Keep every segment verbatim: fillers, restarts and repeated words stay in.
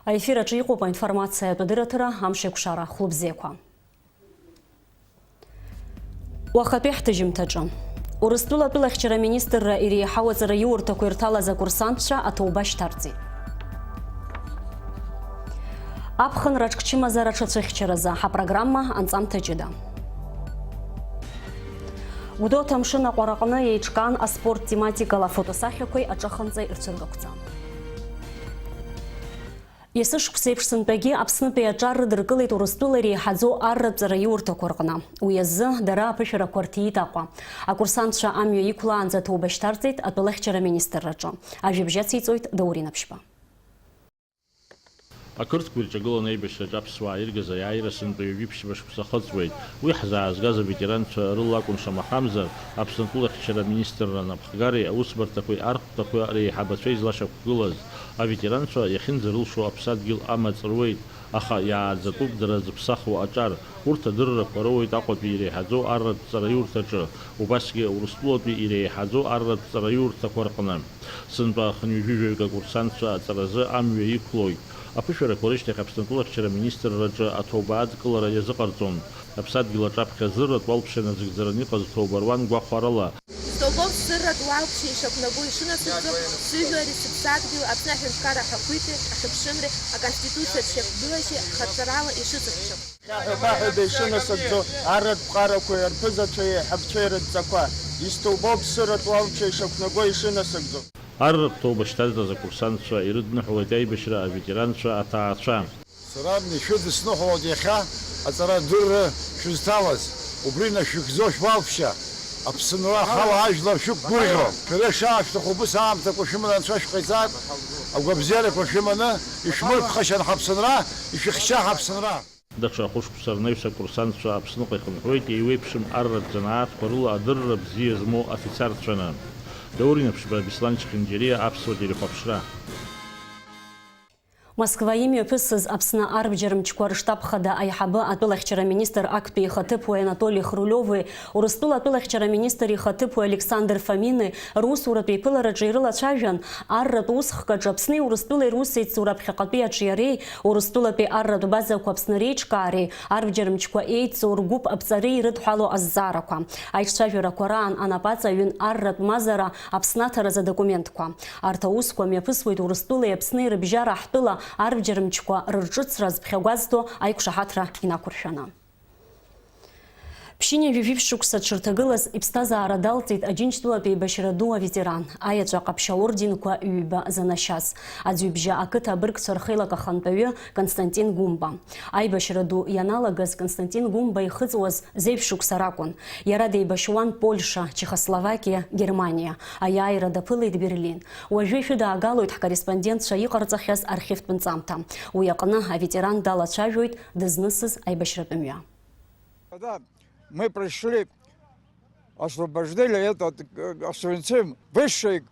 Аефир аҿы иҟоуп аинформациатә адырраҭара, амш еиқәшара, хәлыбзиақәа. Уахатәи ҳҭыжьымҭаҿы. Урыстәыла атәылахьчара аминистрра иреиҳау аҵараиурҭақәа ирҭалаз акурсантцәа аҭоуба шьҭарҵеит. Аԥхынра аҽкчымазара аҽацәыхьчаразы ҳапрограмма анҵамҭа ҷыда. Гәдоуҭа амшын аҟәараҟны еиҿкаан аспорт тематикала афотосахьақәеи аҿыханҵеи рцәыргақәҵа. Есышықәсеиԥш сынтәагьы Аԥснытәи аҿар рыдыркылеит Урыстәыла иреиҳаӡоу арратә ҵараиурҭақәа рҟны. Уи азы дара аԥышәарақәа рҭиит Аҟәа. Акурсантцәа амҩа иқәлаанӡа аҭоуба шьҭарҵеит атәылахьчара аминистрраҿы. Ажәабжь ациҵоит Даур Инаԥшьба. Ақырҭқәа ирҿагыланы аибашьраҿы аԥсуаа иргаз аиааира сынтәа ҩажәи ԥшьба шықәса ахыҵуеит. Уи ҳзаазгаз аветеранцәа рыла акәын, шамахамзар, Аԥсны атәылахьчара аминистрра анапхгареи аусбарҭақәеи архәҭақәа реиҳабацәа излашьақәгылаз. Аветеранцәа иахьынӡарылшо аԥсадгьыл амаҵ руеит, аха иааӡатәуп дара зыԥсахуа аҿар. Урҭ адыррақәа роуеит Аҟәатәи иреиҳаӡоу арратә ҵараиурҭаҿы, убасгьы Урыстәылатәи иреиҳаӡоу арратә ҵараиурҭақәа рҟны. Сынтәа хынҩажәижәаҩык акурсантцәа аҵаразы амҩа иқәлоит. Аԥышәарақәа рышьҭахь Аԥсны атәылахьчара аминистрраҿы аҭоуба адкылара иазыҟарҵон. Аԥсадгьыл аҿаԥхьа зырратә уалԥшьа назыгӡараны иҟаз ҭоуба руан гәахәарыла. Столбов зырратә уалԥшьа ишақәнаго ишынасыгӡо, сыжәлари сыԥсадгьыли Аԥсны аҳәынҭқарра аҳәақәиҭи ахьыԥшымреи аконституциатә шьақәгылашьеи хаҵарала ишыцыхьчо. Хьаҳәа-баҳәада ишынасыгӡо арратә ԥҟарақәеи арԥызацәеи аиҳабцәеи рыдҵақәа, истолбов зырратә уалԥшьа ишақәнаго ишынасыгӡо. Арратә ҭоуба шьҭазҵаз акурсантцәа ирыдныҳәалеит аибашьра аветеранцәа, аҭаацәа. Сара ишәыдысныҳәалоит иахьа аҵара адырра шәызҭалаз, убри нашәыхьӡо шәуалԥшьа, Аԥсынра ҳауаажәлар шәықәгәырӷьо. Шәара ишаашәҭаху убыс аамҭақәа шәыманы анцәа шәҟаиҵааит, агәабзиарақәа шәыманы ишәмырԥхашьан ҳаԥсынра, ишәыхьча ҳаԥсынра. Даҽа хәышықәса рнаҩс акурсантцәа Аԥсныҟа ихынҳәуеит еиуеиԥшым арратә занааҭқәа рыла адырра бзиа змоу афицарцәаны. Даур Инаԥшьба, Беслан Чхинџьариа, Аԥсуа телехәаԥшра. Москва имҩаԥысыз Аԥсны арбџьар мчқәа рыштаб хада аиҳабы атәылахьчара аминистр актәи ихаҭыԥуаҩ Анатоли Хрулиови Урыстәыла атәылахьчара аминистр ихаҭыԥуаҩ Александр Фомини русуратә еиԥылараҿы ирылацәажәан, арратә усхк аҿы Аԥсни Урыстәылеи русеицура аԥхьаҟатәи аҿиареи Урыстәылатәи арратә базақәа Аԥсны реиҿкаареи арбџьар мчқәа еидҵоу ргәыԥ аԥҵареи ирыдҳәалоу азҵаарақәа. Аиҿцәажәарақәа раан анапаҵаҩын арратә мазара Аԥсны аҭаразы адокументқәа. Арҭ аусқәа мҩаԥысуеит Урыстәылеи Аԥсни рыбжьара ҳтәыла арбџьар мчқәа рырҿыцра зыԥхьагәазҭо аиқәшаҳаҭра инақәыршәаны. Ԥшьынҩажәи жәиԥшь шықәса дшырҭагылаз иԥсҭазаара далҵит Аџьынџьтәылатә еибашьра ду аветеран, аеҵәа ҟаԥшь аорденқәа ҩба занашьаз, Аӡҩыбжьа ақыҭа абыргцәа рхеилак ахантәаҩы Константин Гәымба. Аибашьра ду ианалагаз Константин Гәымба ихыҵуаз зежә шықәса ракәын. Иара деибашьуан Польша, Чехословакиа, Германиа. Аиааира даԥылеит Берлин. Уажәы ишәыдаагалоит ҳкорреспондентцәа иҟарҵахьаз архивтә нҵамҭа. Уи аҟны аветеран далацәажәоит дызнысыз аибашьратә мҩа. Когда мы пришли, освобождали этот, э, Освенцим, высшие,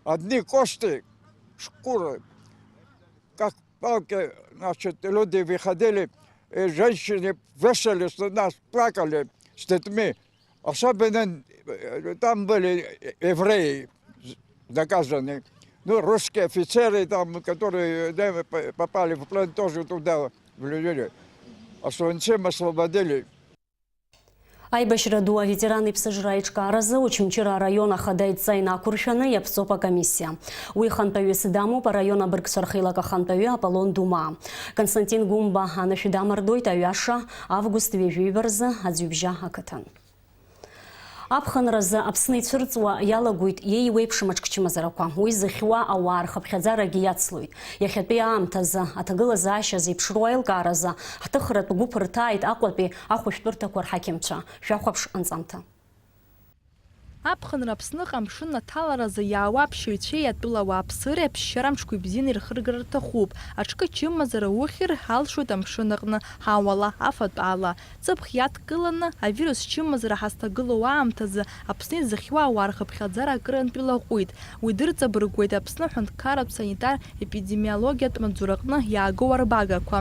одни кости, шкуры, как палки, значит, люди выходили, и женщины вешались на нас, плакали с детьми. Особенно, э, там были евреи наказаны. Ну, русские офицеры там, которые, да, п-, попали в плен, тоже туда влюбили. Освенцим освободили. Аибашьра ду аветеран иԥсыжра аиҿкааразы Очамчыра араион ахада идҵа инақәыршәаны иаԥҵоуп акомиссиа. Уи хантәаҩыс дамоуп араион абыргцәа рхеилак ахантәаҩы Аполлон Думаа. Константин Гәымба анышә дамардоит аҩаша август ҩажәи ҩба рзы Аӡҩыбжьа ақыҭан. Аԥхынразы Аԥсны ицәырҵуа иалагоит иеиуеиԥшым аҽкчымазарақәа. Уи зыхьуа ауаа рхыԥхьаӡарагьы иацлоит. Иахьатәи аамҭазы аҭагылазаашьа зеиԥшроу аилкааразы ҳҭыхратә гәыԥ рҭааит Аҟәатәи ахәышәтәырҭақәа рҳақьымцәа. Шәахәаԥш анҵамҭа. Аԥхынра Аԥсныҟа амшын аҭаларазы иаауа аԥсшьаҩцәеи атәыла ауааԥсыреи аԥсшьара амҽқәа ибзианы ирхыргар рҭахуп. Аҽкы чымазара ухьыр ҳалшоит амшын аҟны, ҳауала, афатә ала. Ҵыԥх иадкыланы, авирус чымазара ҳазҭагылоу аамҭазы Аԥсны изыхьуа ауаа рхыԥхьаӡара акырынтә илаҟәит. Уи дырҵабыргуеит Аԥсны аҳәынҭқарратә санитар-епидемиологиатә маҵзураҟны иаагоу арбагақәа.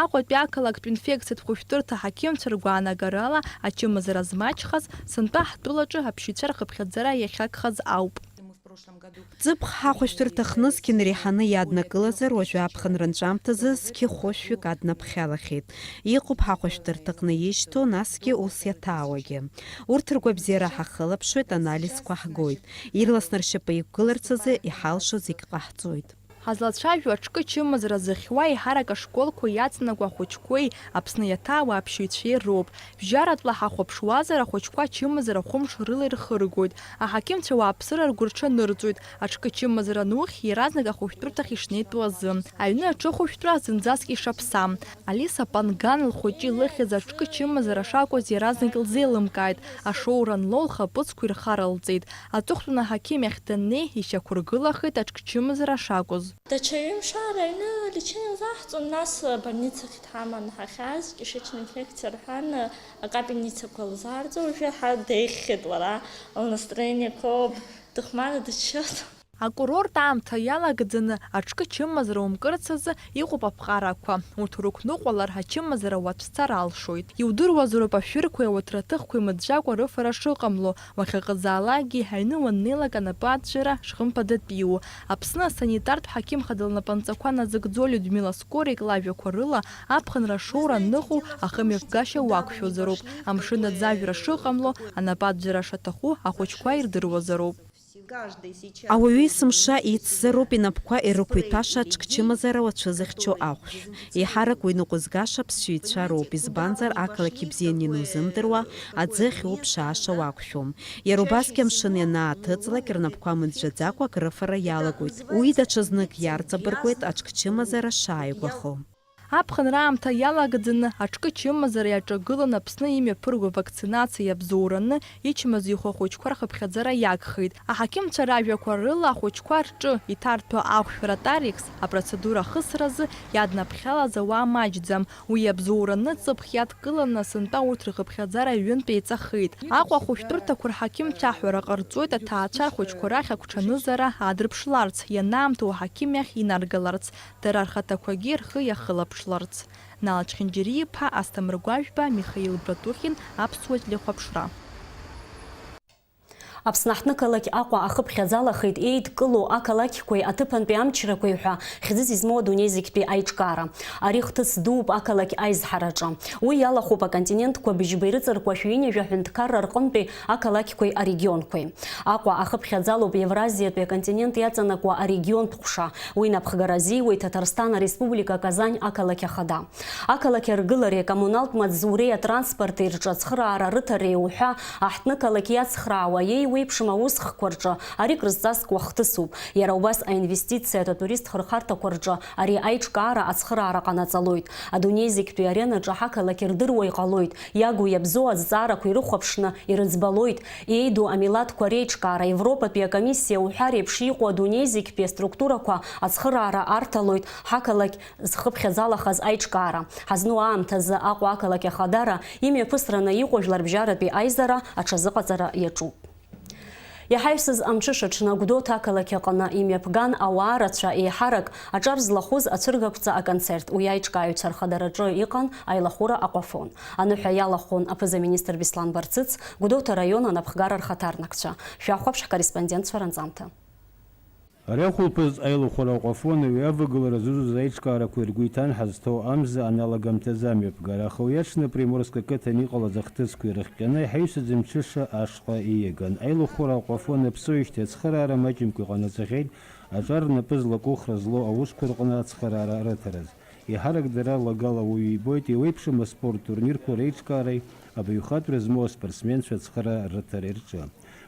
Аҟәатәи ақалақьтә инфекциатә хәышәтәырҭа аҳақьымцәа ргәаанагарала, ачымазара змаҷхаз сынтәа ҳтәылаҿы аԥсшьаҩцәа рхыԥхьаӡара иахьагхаз ауп. Ҵыԥх ҳахәышәтәырҭахны зқьы иреиҳаны иаднакылазар, уажәы аԥхынра анҵәамҭазы зқьы хәышәҩык аднаԥхьалахьеит. Иҟоуп ҳахәышәтәырҭаҟны ишьҭоу, насгьы ус иаҭаауагьы. Урҭ ргәабзиара ҳахылаԥшуеит, анализқәа ҳгоит. Ирласны ршьапы иқәгыларц азы иҳалшо зегь ҟаҳҵоит. Ҳазлацәажәо аҽкы чымазара зыхьуа еиҳарак ашколқәа иаҵанакуа ахәыҷқәеи Аԥсны иаҭаауа аԥшьаҩцәеи роуп. Бжьаратәла ҳахәаԥшуазар, ахәыҷқәа ачымазара хәымш рыла ирхыргоит. Аҳақьымцәа ауааԥсыра ргәырҽанырҵоит, аҽкы чымазара анухь, иаразнак ахәышәтәырҭахь ишнеитәу азы. Аҩны аҽыхәышәтәра зынӡаск ишаԥсам. Алиса Панган лхәыҷы илыхьыз аҽкы чымазара шакәыз иаразнак лзеилымкааит, ашоура анлоу лхаԥыцқәа ирхаралҵеит. Аҵыхәтәаны аҳақьым иахь даннеи, ишьақәыргылахеит аҽкы чымазара шакәыз. Даҽа ҩымш аара аҩны лечение лзаҳҵон, нас абольницахь дҳаман ҳахьааз, кишечная инфекциа рҳәан, акапельницақәа лзаарҵо, уажәы ҳа деиӷьхеит лара, лнастроение қәоуп, дыхәмарра дыччоит. Акурорт аамҭа иалагӡаны аҽкы чымазара умкырц азы иҟоуп аԥҟарақәа. Урҭ урықәныҟәалар, ачымазара уацәцар алшоит. Иудыруазароуп ашәырқәеи ауаҭраҭыхқәеи мыӡәӡәакәа рыфара шыҟамло, уахьаҟазаалакгьы аҩны уаннеилак анапы аӡәӡәара шхымԥадатәиу. Аԥсны асанитартә ҳақьым хада лнапынҵақәа назыгӡо Людмила Скорик лажәақәа рыла, аԥхынра ашоура аныҟоу ахымҩаԥгашьа уақәшәозароуп, амшын аӡажәра шыҟамло, анапы аӡәӡәара шаҭаху ахәыҷқәа ирдыруазароуп. Ауаҩы есымша еицзароуп инапқәа ирықәиҭәаша аҽкчымазара уацәызыхьчо ахәшә. Еиҳарак уи ныҟәызгаша аԥсшьаҩцәа роуп, избанзар, ақалақь ибзианы ианузымдыруа, аӡы ахьуԥшааша уақәшәом. Иара убасгьы амшын ианааҭыҵлак, рнапқәа мыӡәӡәаӡакәа акрыфара иалагоит. Уи даҽазнык иарҵабыргуеит аҽкчымазара шааигәахо. Аԥхынра аамҭа иалагӡаны аҽкы чымазара иаҿагылан Аԥсны имҩаԥырго авакцинациа иабзоураны ичмазаҩхо ахәыҷқәа рхыԥхьаӡара иагхеит. Аҳақьымцәа ражәақәа рыла ахәыҷқәа рҿы иҭарҭәо ахәшә ротарикс апроцедура ахысразы иаднаԥхьалаз ауаа маҷӡам. Уи иабзоураны ҵыԥх иадкыланы сынтәа урҭ рхыԥхьаӡара ҩынтә еиҵахеит. Аҟәа ахәышәтәырҭақәа рҳақьымцәа аҳәара ҟарҵоит аҭаацәа рхәыҷқәа рахь агәҽанызара аадырԥшларц, ианаамҭоу аҳақьым иахь инаргаларц. Дара рхаҭақәагьы рхы иахылаԥшларц. Нала Чхинџьариа-иԥа, Асҭамыр Гәажәба, Михаил Братухин, Аԥсуа телехәаԥшра. Аԥсны аҳҭнықалақь Аҟәа ахыԥхьаӡалахеит еидкылоу ақалақьқәеи аҭыԥантәи амчрақәеи ҳәа хьӡыс измоу адунеи зегьтәи аиҿкаара. Ари хҭыс дууп ақалақь аизҳараҿы. Уи иалахәуп аконтинентқәа быжьба ирыҵаркуа шәи ҩынҩажәа ҳәынҭқарра рҟынтәи ақалақьқәеи арегионқәеи. Аҟәа ахыԥхьаӡалоуп Евразиатәи аконтинент иаҵанакуа арегионтә ҟәша. Уи инапхгара азиуеит Ҭаҭарсҭан Ареспублика Казань ақалақь ахада. Ақалақь аргылареи акоммуналтә маҵзуреи атранспорти рҿы ацхыраара рыҭареи уҳәа аҳҭнықалақь иацхраауа еиуеиԥшым аусхқәа рҿы ари крызҵазкуа хҭысуп. Иара убас аинвестициатә атурист хырхарҭақәа рҿы ари аиҿкаара ацхыраара ҟанаҵалоит. Адунеи зегьтәи аренаҿы ҳақалақь рдыруа иҟалоит, иагу иабзоу азҵаарақәа ирыхәаԥшны ирыӡбалоит, еиду амилаҭқәа реиҿкаара, Европатәи акомиссиа уҳәа реиԥш иҟоу адунеи зегьтәи аструктурақәа ацхыраара арҭалоит, ҳақалақь зхыԥхьаӡалахаз аиҿкаара. Ҳазну аамҭазы Аҟәа ақалақь ахадара имҩаԥысраны иҟоу жәларбжьаратәи аизара аҽазыҟаҵара иаҿуп. Иаҳаҩсыз амҽыша аҽны Гәдоуҭа ақалақь аҟны имҩаԥган ауаа рацәа, еиҳарак аҿар злахәыз ацәыргақәҵа аконцерт. Уи аиҿкааҩцәа рхадараҿы иҟан аилахәыра Аҟәафон. Аныҳәа иалахәын аԥыза-министр Беслан Барцыц, Гәдоуҭа араион анапхгара рхаҭарнакцәа. Шәахәаԥш ҳкорреспондентцәа ранҵамҭа. Ари ахәылԥаз аилахәыра Аҟәафон уи авагылара зызуз аиҿкаарақәа ргәы иҭан ҳазҭоу амза аналагамҭазы амҩаԥгара, аха уи аҽны Приморск ақыҭан иҟалаз ахҭысқәа ирыхҟьаны иҳаҩсыз амҽыша ашҟа ииаган. Аилахәыра Аҟәафон аԥсоижьҭеи ацхыраара маҷымкәа иҟанаҵахьеит аҿар рнапы злаку хра злоу аусқәа рҟны ацхыраара рыҭараз. Еиҳарак дара лагала уаҩы ибоит еиуеиԥшым аспорт турнирқәа реиҿкаареи абаҩхатәра змоу аспортсменцәа ацхыраара рыҭареи рҿы.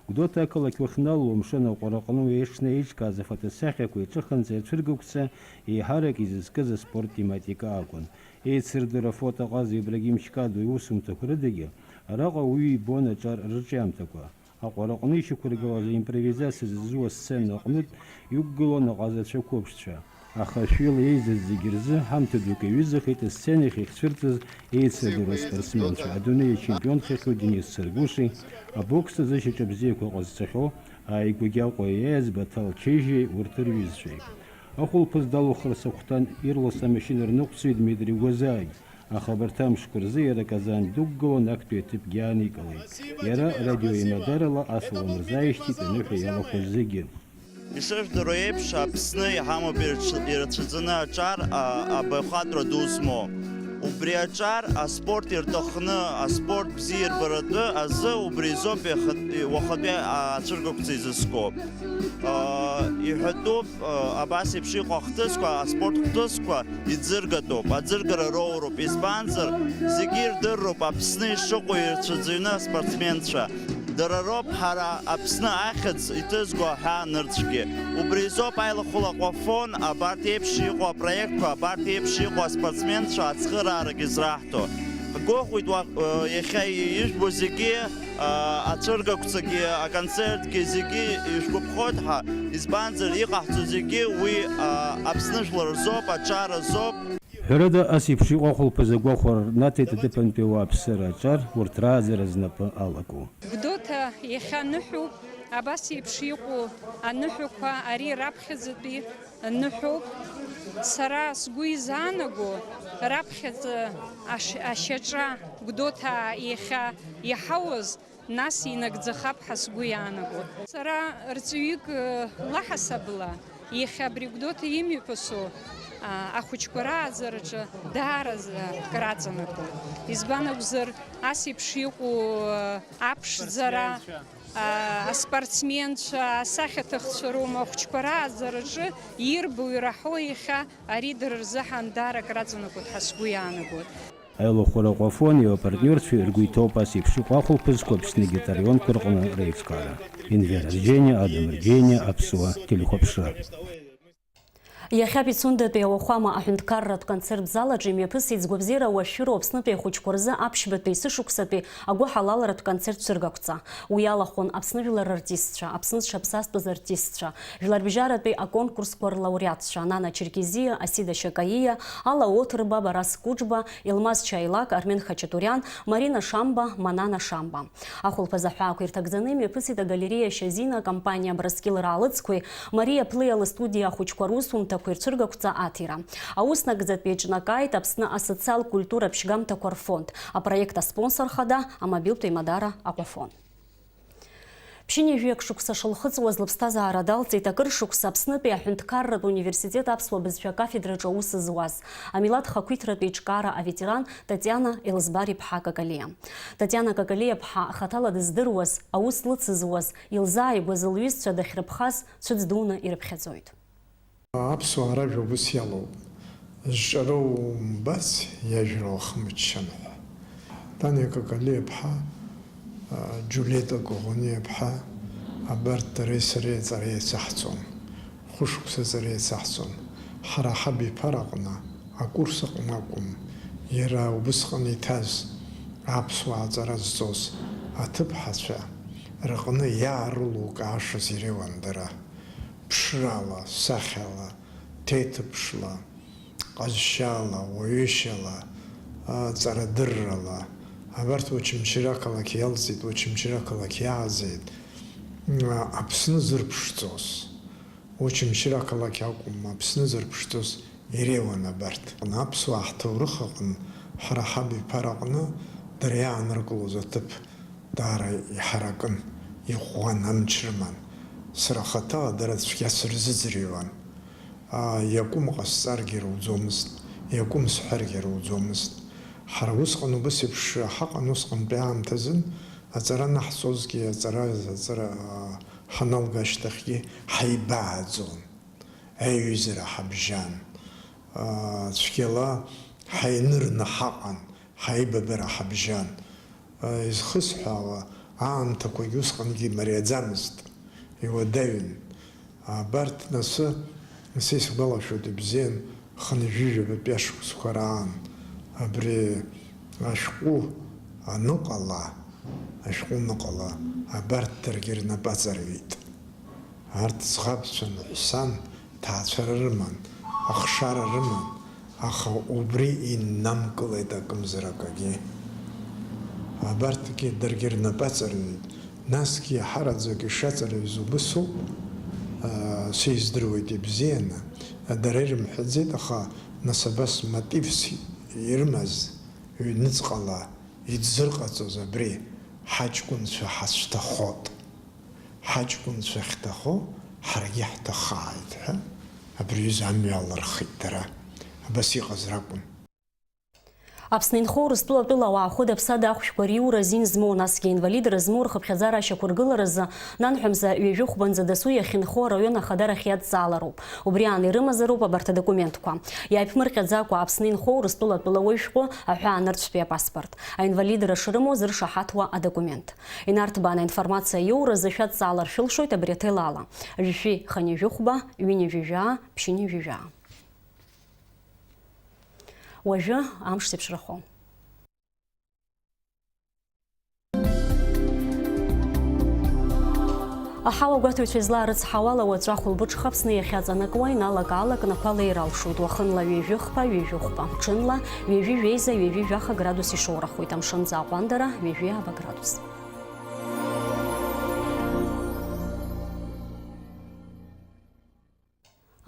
Гәдоуҭа ақалақь уахьналало амшын аҟәараҟны уи аҽны еиҿкааз афотосахьақәа иҿыханӡа ацәыргақәҵа еиҳарак изызкыз аспорт тематика акәын. Еицырдыруа афотоҟаза Ибрагим Шькадуа иусумҭақәа рыдагьы араҟа уаҩы ибон аҿар рырҿиамҭақәа. Аҟәараҟны ишьақәыргылаз аимпровизациа зызуа асцена аҟнытә иқәгылон аҟазацәа қәыԥшцәа. Аха шәҩыла еизаз зегьы рзы ҳамҭа дук иаҩызахеит асцена иахь иахьцәырҵыз еицырдыруа аспортсменцәа, адунеи ачемпион хьахьоу Денис Царгәыши, абокс азы шьаҿа бзиақәа ҟазҵахьоу ааигәагьы Аҟәа иаиааиз Баҭал Чежьиеи урҭ рҩызцәеи. Ахәылԥаз далухырц ахәҭан ирлас амашьына рныҟәцаҩ Дмитри Гәазааи. Аха абарҭ амшқәа рзы иара Казань дықәгылан, актәи аҭыԥгьы ааникылеит. Иара радиоеимадарала асалам рзааишьҭит аныҳәа иалахәыз зегьы. Ишыжәдыруа еиԥш, Аԥсны иҳамоуп ирцәаӡаны аҿар, абаҩхатәра ду змоу. Убри аҿар аспорт ирҭахны, аспорт бзиа ирбаратәы азы убри изоуп уахатәи ацәыргақәҵа изызку. Иҳәатәуп, абас еиԥш иҟоу ахҭысқәа, аспорт хҭысқәа иӡыргатәуп, аӡыргара роуроуп, избанзар, зегьы ирдыруп Аԥсны ишыҟоу ирцәаӡаны аспортсменцәа. Дара роуп ҳара Аԥсны ахьӡ иҭызго аҳәаа нырцәгьы. Убри изоуп аилахәыла Аҟәафон абарҭ еиԥш иҟоу апроектқәа, абарҭ еиԥш иҟоу аспортсменцәа ацхыраарагьы зраҳҭо. Ҳгәыӷуеит уа-, э, иахьа ижәбо зегьы, э, ацәыргақәҵагьы, аконцертгьы зегьы ишәгәаԥхоит ҳәа, избанзар, иҟаҳҵо зегьы уи, э, Аԥсны жәлар рзоуп, аҿар азоуп. Ҳәарада, ас еиԥш иҟоу ахәылԥазы агәахәара рнаҭеит аҭыԥантәи ауааԥсыра аҿар урҭ рааӡара знапы алаку. Гәдоуҭа иахьа аныҳәоуп, абас еиԥш иҟоу аныҳәақәа ари раԥхьаӡатәи аныҳәоуп. Сара сгәы изаанаго, раԥхьаӡа аш-, ашьаҿа Гәдоуҭаа иахьа иҳауаз нас инагӡахап ҳәа сгәы иаанагоит. Сара рҵаҩык, э, лаҳасабала, иахьа абри Гәдоуҭа имҩаԥысу, а, ахәыҷқәа рааӡараҿы даараӡа краҵанакуеит. Избан акәзар, ас еиԥш иҟоу, э, аԥшӡара, а, аспортсменцәа, асахьаҭыхцәа роума ахәыҷқәа рааӡараҿы ирбо, ираҳо иахьа ари дара рзыҳәан даара краҵанакуеит ҳәа сгәы иаанагоит. Аилахәыра Аҟәафони апартниорцәеи ргәы иҭоуп ас еиԥш иҟоу ахәылԥазқәа Аԥсны егьырҭ араионқәа рҟны реизгара. Енвер Арџьениа, Адам Арџьениа, Аԥсуа телехәаԥшра. Иахьа Пицундатәи ауахәама аҳәынҭқарратә концерттә зал аҿы имҩаԥысит згәабзиара уашәшәыроу Аԥснытәи ахәыҷқәа рзы аԥшьбатәи есышықәсатәи агәыҳалалратә концерттә цәыргақәҵа. Уи иалахәын Аԥсны жәлар рартистцәа, Аԥсны зҽаԥсазтәыз артистцәа, жәларбжьаратәи аконкурсқәа рлауреатцәа Нана Черкезиа, Асида Шьакаиа, Алла Оҭырба, Барас Кәыџба, Елмаз Чаилак, Армен Хачатуриан, Марина Шамба, Манана Шамба. Ахәылԥаз аҳәаақәа ирҭагӡаны имҩаԥысит агалереиа Шьазина акомпаниа Абрыскьыл раалыҵқәеи Мариа Плеи алыстудиа ахәыҷқәа русумҭақәеи рцәыргақәҵа аҭира. Аус нагӡатәи еиҿнакааит Аԥсны асоциал-культура ԥшьгамҭақәа рфонд, апроект аспонсор хада амобилтә еимадара Аҟәафон. Ԥшьынҩажәи акы шықәса шылхыҵуаз лыԥсҭазаара далҵит акыр шықәса Аԥснытәи аҳәынҭқарратә университет аԥсуа бызшәа акафедраҿы аус зуаз, амилаҭ хақәиҭратәи еиҿкаара аветеран Татиана Елызбар-иԥҳа Какалиа. Татиана Какалиа-ԥҳа хаҭала дыздыруаз, аус лыцызуаз, илзааигәаз лҩызцәа дахьрыԥхаз цәыӡ дуны ирыԥхьаӡоит. Аԥсуаа ражәа убыс иалоуп, зҿара умбац, иажәра уахымыччан ҳәа. Таниа Какалиа-ԥҳа, а, Џьулиета Коӷониа-ԥҳа, абарҭ дареи сареи аҵара еицаҳҵон, хәышықәса аҵара еицаҳҵон. Ҳара ҳабиԥара аҟны, акурс аҟны акәым, иара убысҟан иҭаз, аԥсуаа аҵара зҵоз аҭыԥҳацәа рҟны иаарылукаашаз иреиуан дара. Ԥшрала, сахьала, ҭеиҭыԥшла, ҟазшьала, уаҩышьала, а, ҵарадыррала, абарҭ Очамчыра ақалақь иалҵит, Очамчыра ақалақь иааӡеит, а, Аԥсны зырԥшӡоз. Очамчыра ақалақь акәым, Аԥсны зырԥшӡоз иреиуан абарҭ. Аԥсуаа ҳҭоурых аҟны, ҳара ҳабиԥара аҟны дара иааныркылоз аҭыԥ даара иҳаракын, иӷәӷәан, амч рыман. Сара хаҭала дара цәгьа сырзыӡырҩуан. Аа, иакәым ҟасҵаргьы руӡомызт, иакәым сҳәаргьы руӡомызт. Ҳара усҟан убыс еиԥш ҳаҟан, усҟантәи аамҭазын, аҵара анаҳҵозгьы, аҵара, аҵара, аа, ҳаналга ашьҭахьгьы ҳаибааӡон. Аиҩызара ҳабжьан. Аа, цәгьала ҳаинырны ҳаҟан, ҳаибабара ҳабжьан. Изхысҳәаауа аамҭақәагь усҟангьы имариаӡамызт, иуадаҩын. Абарҭ насы, са исгәалашәоит ибзиан, хынҩажәижәабатәи ашықәсқәа раан, абри ашәҟәы аныҟала, ашәҟәы аныҟала, абарҭ даргьы рнапы аҵарҩит. Арҭ ӡӷабцәан, ҳәсан, ҭаацәара рыман, ахшара рыман, аха убри иннамкылеит акымзар акагьы. Абарҭгьы даргьы рнапы аҵарҩит, насгьы иаҳараӡак ишаҵарҩыз убысоуп, аа, сиздыруеит ибзианы, дара ирымҳәаӡеит, аха нас абас мотивс ирымаз, ҩныҵҟала иӡырҟаҵоз абри ҳаҷкәынцәа ҳацәҭахот. Ҳаҷкәынцәа ахьҭахо Ҳаргьы ҳҭахааит ҳәа абри аҩыза амҩа алырхит дара. Абас иҟаз ракәын. Аԥсны инхо Урыстәыла атәыла ауаа хәыда-ԥсада ахәшәқәа риура азин змоу, насгьы аинвалидра змоу рхыԥхьаӡара ашьақәыргыларазы, нанҳәа мза ҩажәи хәбанӡа дасу иахьынхо араион ахадара ахьиадҵаалароуп. Убри аан ирымазароуп абарҭ адокументқәа. Иааиԥмырҟьаӡакәа Аԥсны инхо Урыстәыла атәылауаҩ шәҟәы, аҳәаанырцәтәи апаспорт, аинвалидра шрымоу зыршаҳаҭуа адокумент. Инарҭбааны аинформациа иоуразы шәадҵаалар шәылшоит абри аҭел ала: жәшәи хынҩажәи хәба, ҩынҩажәи жәаа, ԥшьынҩажәи жәаа. Уажәы амш зеиԥшрахо. Аҳауа гәаҭаҩцәа излаарыцҳауала, уаҵәы ахәылбыҽха Аԥсны иахьаҵанакуа иналак-аалакны ақәа леир алшоит, уахынла ҩажәи хԥа, ҩажәи хәба, ҽынла ҩажәи жәеиза, ҩажәи жәаха градус ишоурахоит, амшынӡы аҟәандара ҩажәи ааба градус.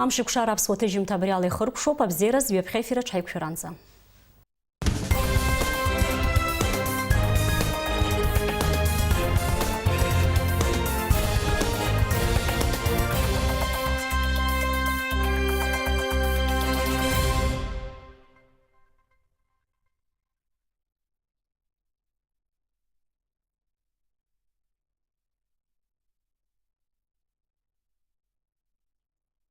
Амшеикәшара аԥсуа ҭыжьымҭа абри ала ихыркәшоуп, абзиараз ҩаԥхьа ефир аҿы ҳаиқәшәаранӡа.